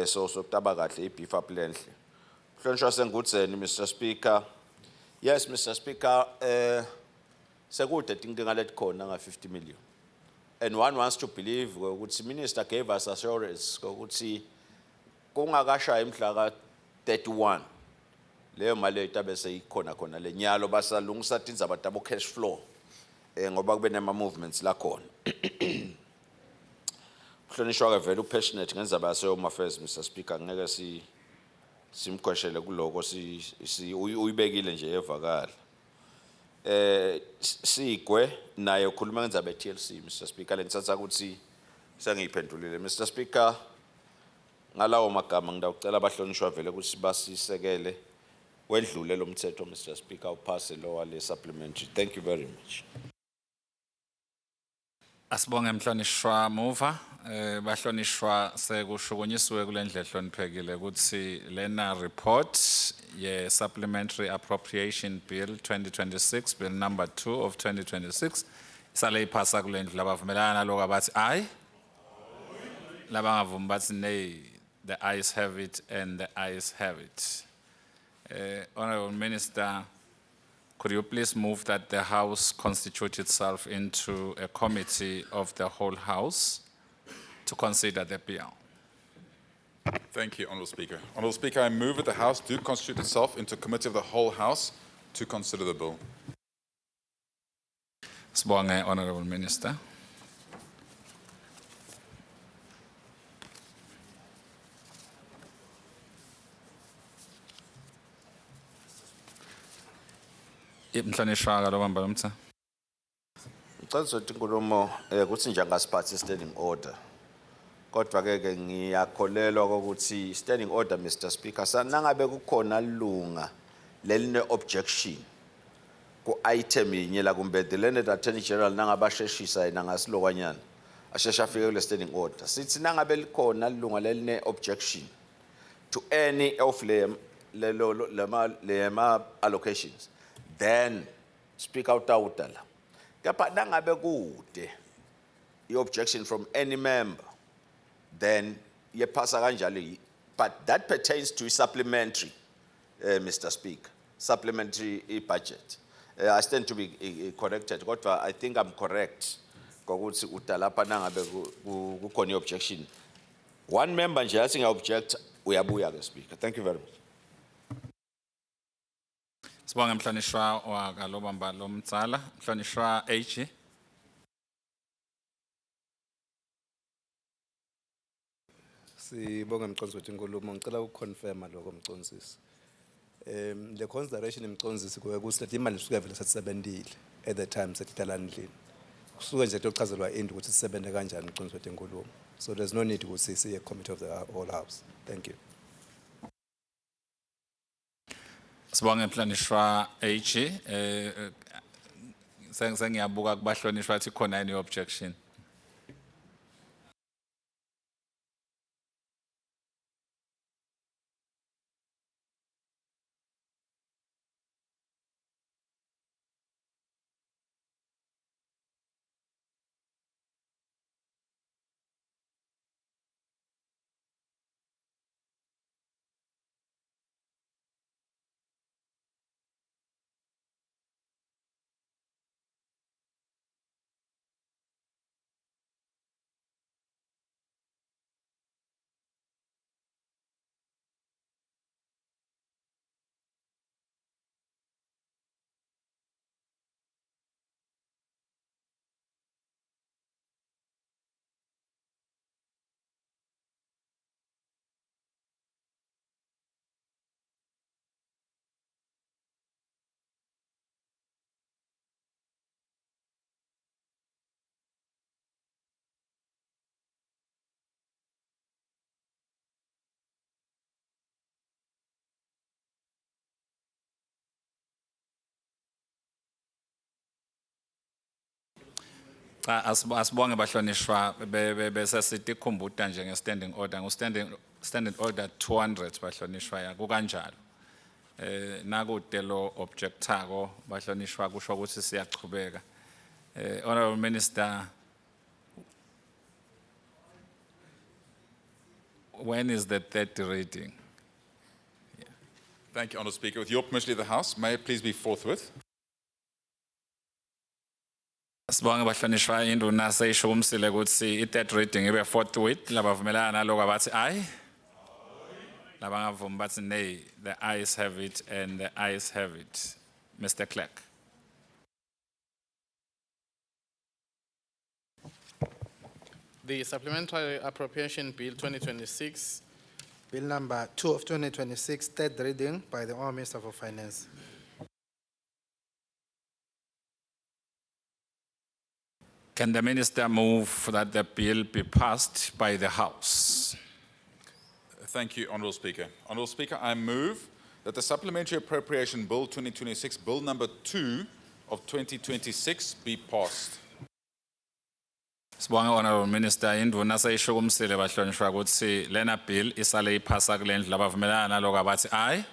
Speaker 5: so sokutaba kahle i-beef up lenhle. Mhlonishwa Sengudzeni, Mr Speaker. Yes, Mr Speaker, Sekude tinkinga letikhona nga 50 million. And one wants to believe ukuthi minister gave us assurance ukuthi kungakashayi imhla ka 31 leyo mali leyo itabe seyikhona khona le nyalo basalungisa tindzaba tabo cash flow ngoba kube nema movements la khona. Uhlonishwa ke vele upassionate ngendzaba yase Home Affairs, Mr Speaker, ngeke si simkhweshele kuloko si uyibekile nje evakala. Sigwe naye ukhuluma ngendzaba ye-TLC, Mr Speaker, lengitsatsa ukuthi sengiyiphendulile, Mr Speaker. Ngalawo magama ngidawucela abahlonishwa vele ukuthi basisekele wedlule lo mthetho, Mr Speaker, uphase lo wale supplementary. Thank you very much.
Speaker 1: Asibonge mhlonishwa Muva. Bahlonishwa, sekushukunyisiwe kule ndlela ehloniphekile ukuthi lena report ye Supplementary Appropriation Bill 2026, Bill number 2 of 2026, isale iphasa kule ndlu. Labavumelana naloko abathi aye, labangavumi bathi nay. The ayes have it and the ayes have it. Honorable Minister, could you please move that the House constitute itself into a committee of the whole House to consider the bill?
Speaker 9: Thank you, Honourable Speaker. Honourable Speaker, I move that the House do constitute itself into a committee of the whole House to consider the bill.
Speaker 1: Sibonge, Honourable Minister. Mhlonishwa kaLobamba Lomtha.
Speaker 5: Ngicela ukuthi inkulumo kuthi nje angasiphathi standing order. Kodwa ke ke ngiyakholelwa ukuthi standing order, Mr Speaker, sanangabe kukhona lunga leline objection ku item yinye la kumbe the learned Attorney General nangabasheshisa yena ngasilokwanyana asheshe afike kule standing order, sithi nangabe likhona lunga leline objection to any of le lelo lema lema allocations, then speak out out la. Kepha nangabe kude i-objection from any member, then yephasa kanjalo, but that pertains to supplementary, Mr Speaker, supplementary budget. I stand to be corrected, kodwa I think I'm correct ngokuthi udalapha nangabe kukhona i-objection, one member nje athi ngiya-object, uyabuya ke, Speaker. Thank you very much.
Speaker 1: Sibonge mhlonishwa wakaLobamba Lomdzala, mhlonishwa AG.
Speaker 6: Sibonge mcondzisi wetinkulumo, ngicela ukuconfirma lokho, mcondzisi. Le consideration, mcondzisi, kuye kusiletha imali isuke vele sesebentile at the time sethitala endlini. Kusuke nje kuchazelwa into ukuthi sisebenze kanjani, mcondzisi wetinkulumo. So there's no need ukuthi siye committee of the whole house. Thank you.
Speaker 1: Sibonge mhlonishwa AG. Sengiyabuka kubahlonishwa athi khona any objection. Cha, asibonge bahlonishwa, bese sitikhumbuta nje nge-standing order, ngu-standing order 200 bahlonishwa, ya kukanjalo. Nakude lo objectako bahlonishwa, kusho ukuthi siyachubeka. Honorable Minister, when is the third reading?
Speaker 9: Yeah. Thank you, Honourable Speaker. With your permission, Leader of the House, may it please be forthwith.
Speaker 1: Sibonge bahlonishwa induna seyishukumisile kutsi i-third reading ibe forthwith. Labavumelana naloko abathi aye. Labangavumi bathi nay. The ayes have it and the ayes have it. Mr. Clerk.
Speaker 3: The Supplementary Appropriation Bill 2026,
Speaker 4: Bill number 2 of 2026, third reading by the Honourable Minister for Finance.
Speaker 1: Can the minister move that the bill be passed by the House?
Speaker 9: Thank you, Honourable Speaker. Honourable Speaker, I move that the Supplementary Appropriation Bill 2026, Bill number 2 of 2026, be passed.
Speaker 1: Sibonge Honorable Minister, indvuna seyishukumisile bahlonishwa kutsi lena bill isale iphasa kulendlu. Labavumelana naloko abathi aye.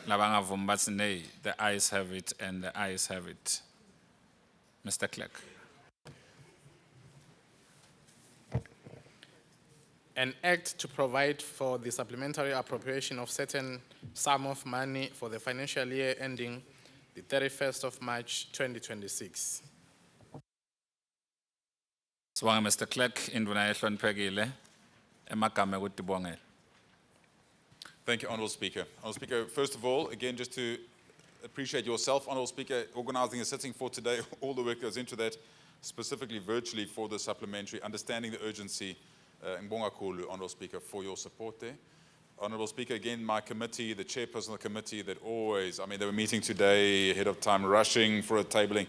Speaker 1: Labangavumi bathi nay. The ayes have it and the ayes have it. Mr. Clerk.
Speaker 3: An act to provide for the supplementary appropriation of certain sum of money for the financial year ending the 31st of March 2026.
Speaker 1: Sibonge Mr. Clerk, indvuna yehloniphekile emagama ekutibongela.
Speaker 9: Thank you, Honourable Speaker. Honourable Speaker, first of all, again, just to appreciate yourself, Honourable Speaker, organising a sitting for today, all the work goes into that, specifically virtually for the supplementary, understanding the urgency. Ngibonga kakhulu, Honourable Speaker, for your support there. Honourable Speaker, again, my committee, the chairperson of the committee that always, I mean, they were meeting today ahead of time, rushing for a tabling.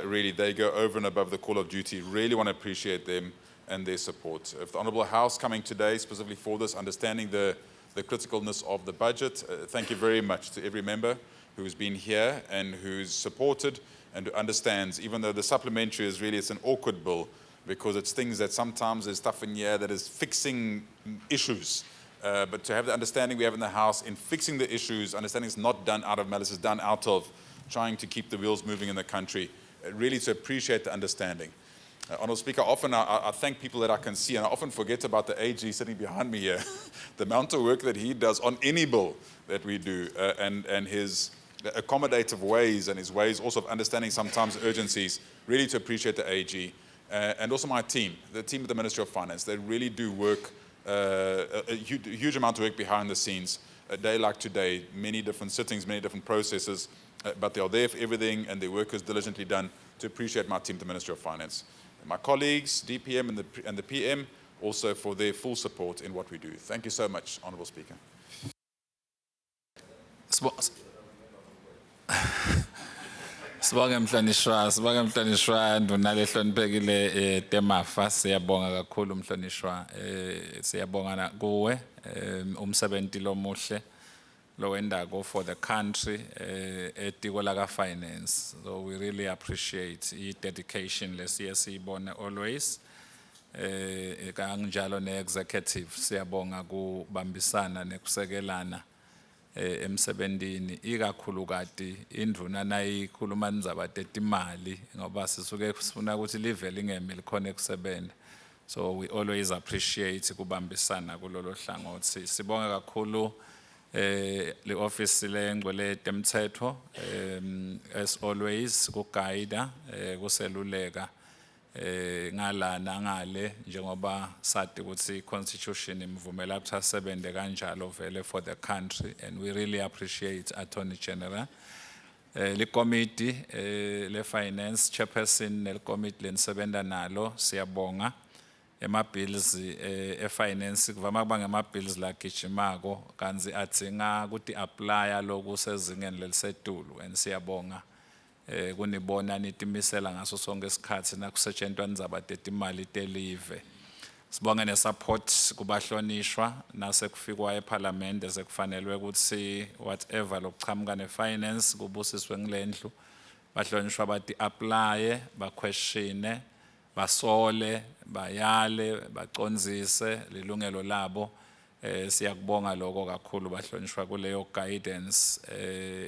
Speaker 9: Really, they go over and above the call of duty. Really want to appreciate them and their support. If the Honourable House coming today specifically for this, understanding the criticalness of the budget, thank you very much to every member who's been here and who's supported and who understands, even though the supplementary is really, it's an awkward bill because it's things that sometimes there's stuff in here that is fixing issues. But to have the understanding we have in the House in fixing the issues, understanding it's not done out of malice, it's done out of trying to keep the wheels moving in the country, really to appreciate the understanding. Honourable Speaker, often I thank people that I can see, and I often forget about the AG sitting behind me here, the amount of work that he does on any bill that we do, and his accommodative ways and his ways also of understanding sometimes urgencies, really to appreciate the AG, and also my team, the team at the Ministry of Finance. They really do work, a huge amount of work behind the scenes. A day like today, many different sittings, many different processes, but they are there for everything, and their work is diligently done. To appreciate my team at the Ministry of Finance. My colleagues, DPM and the PM, also for their full support in what we do. Thank you so much, Honourable Speaker.
Speaker 1: Sibonge mhlonishwa, sibonge mhlonishwa nduna lehloniphekile temafa, siyabonga kakhulu mhlonishwa, siyabonga na kuwe, umsebenzi lomuhle lowendako for the country, etiko laka finance. So we really appreciate i dedication lesiye siyibone always. Kanjalo ne executive siyabonga kubambisana nekusekelana emsebentini, ikakhulukati indvuna nayikhuluma indzaba tetimali ngoba sisuke sifuna ukuthi live lingemi likhone kusebenta. So we always appreciate kubambisana kulolo hlangothi. Sibonge kakhulu le office lengcwele temthetho, as always ku guide, kuseluleka ngala nangale, njengoba sathi ukuthi constitution imvumela ukuthi asebenze kanjalo vele for the country, and we really appreciate Attorney General. Likomiti le finance chairperson nelikomiti lenisebenta nalo, siyabonga. Ema bills e finance kuvama kuba ngema bills lagijimako kantsi adzinga ukuthi apply lokusezingeni lelisetulu, and siyabonga kunibona nitimisela ngaso sonke isikhathi nakusetshentwa indzaba tetimali telive. Sibonge ne-support kubahlonishwa nasekufikwa eParliament sekufanelwe ukuthi whatever lokuchamuka ne-finance kubusiswe ngilendlu, bahlonishwa bathi apply, baquestione, basole, bayale, bacondzise lilungelo labo. Siyakubonga lokho kakhulu bahlonishwa kuleyo guidance.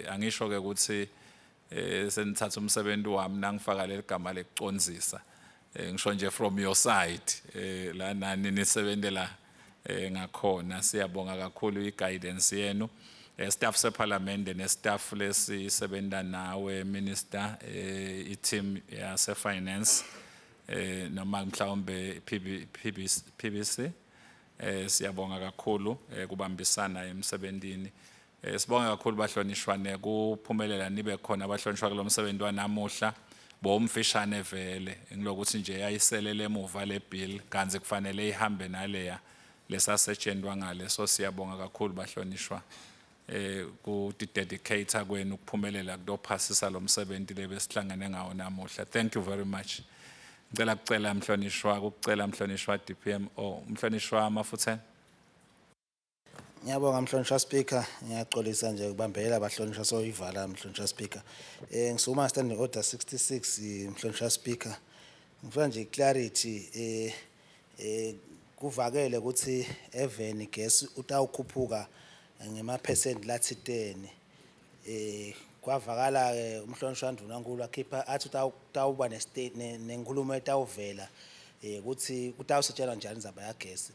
Speaker 1: Angisho ke ukuthi senithatha umsebenzi wami nangifaka leli gama lekucondzisa, ngisho nje from your side, la nani nisebentela ngakhona. Siyabonga kakhulu i-guidance yenu. Staff seParliament nestaff lesisebenta nawe minister, i-team yase finance, noma mhlawumbe PB, PBC, PBC. Siyabonga kakhulu kubambisana emsebentini. Sibonga kakhulu bahlonishwa nekuphumelela nibe khona bahlonishwa kulomsebenzi wanamuhla. Bomfishane vele ngilokuthi nje yayiselele emuva le bill, kanti kufanele ihambe naleya lesasetshenzwa ngale. So siyabonga kakhulu bahlonishwa ku dedicate kwenu ukuphumelela kudophasisa lo msebenzi lebesihlangene ngawo namuhla. Thank you very much. Ngicela kucela mhlonishwa, ukucela mhlonishwa DPM, oh, mhlonishwa Mafutheni.
Speaker 7: Ngiyabonga mhlonishwa Speaker, ngiyaxolisa nje ukubambelela abahlonishwa soyivala mhlonishwa Speaker. Ngisukuma standing order 66, mhlonishwa Speaker. Ngifuna nje clarity, kuvakele ukuthi even gas utawukhuphuka ngema percent lathi 10. Kwavakala ke umhlonishwa Ndunankulu akhipha athi utawuba ne nenkulumo etawuvela ukuthi kutawusetshenzwa njani indzaba yagesi.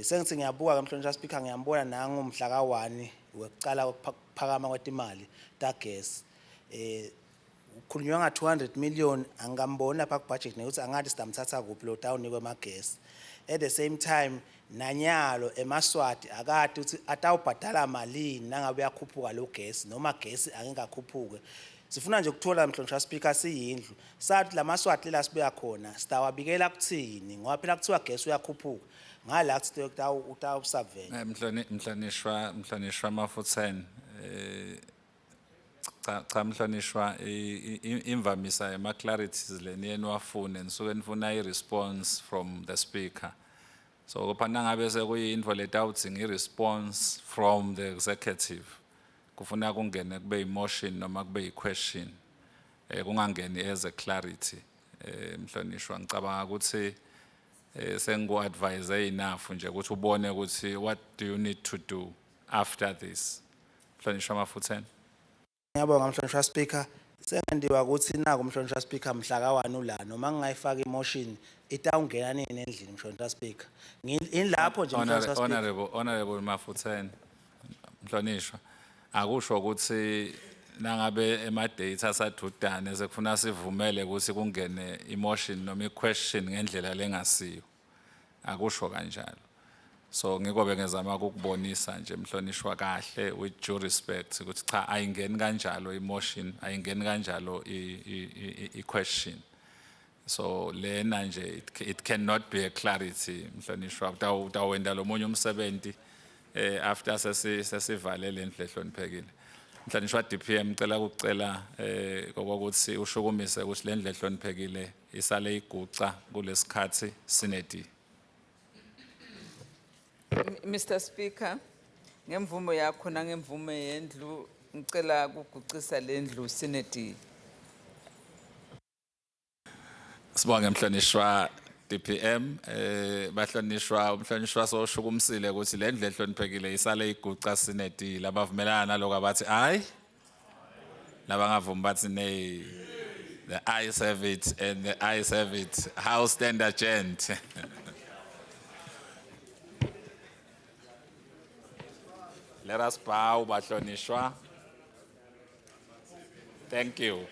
Speaker 7: Sengithi ngiyabuka ke mhlonishwa Speaker, ngiyambona nangu mhla ka1 wekucala ukuphakama kwetimali tagesi. Ukhulunywa nga 200 million, angikamboni lapha ku budget nekuthi angathi sitamthatha kuphi lo tawunikwe emagesi. At the same time nanyalo emaswati akade ukuthi atawubhadala malini nangabe uyakhuphuka lo gesi noma gesi angekakhuphuke. Sifuna nje ukuthola mhlonishwa Speaker siyindlu sathi lamaswati la sibuya khona sitawabikela kuthini, ngoba phela kuthiwa gesi uyakhuphuka ngala kuthi utawusavela.
Speaker 1: Mhlonishwa Mafutheni, cha cha mhlonishwa, imvamisa ema clarities leni yeniwafune nisuke nifuna i response from the speaker. So kupha nangabe sekuyintfo letawudzinga i response from the executive, kufuna kungene kube emotion noma kube i question, kungangeni as a clarity. Mhlonishwa, ngicabanga ukuthi sengiku advise enough nje ukuthi ubone ukuthi what do you need to do after this. Mhlonishwa Mafutheni.
Speaker 7: Ngiyabonga mhlonishwa Speaker. Sengiwa ukuthi naku mhlonishwa Speaker mhla ka1 ula noma ngingayifaka emotion itawungena nini endlini mhlonishwa Speaker. Ingilapho nje mhlonishwa Speaker.
Speaker 1: Honorable Mafutheni, mhlonishwa, akusho ukuthi nangabe ema dates asadudane sekufuna sivumele ukuthi kungene emotion noma i-question ngendlela lengasiyo. Akusho kanjalo. So ngikobe ngezama ukukubonisa nje mhlonishwa kahle with due respect ukuthi cha, ayingeni kanjalo emotion, ayingeni kanjalo i-question. So lena nje it cannot be a clarity mhlonishwa. Utawenda lo munye umsebenzi after sesivale le ndlu ehloniphekile. Mhlonishwa DPM, ngicela ukucela kokuthi ushukumise ukuthi le ndlu ehloniphekile isale iguca kulesikhathi sinedi.
Speaker 2: Mr Speaker, ngemvumo yakho nangemvumo yendlu, ngicela ukugucisa lendlu sinedi.
Speaker 1: Sibonge mhlonishwa DPM, bahlonishwa, umhlonishwa soshukumsile ukuthi le ndlu ehloniphekile isale iguca sinedi. Labavumelana naloko abathi ayi, labangavumi bathi nay. The ayes have it and the ayes have it. House stand adjourned. Let us bow, bahlonishwa. Thank you.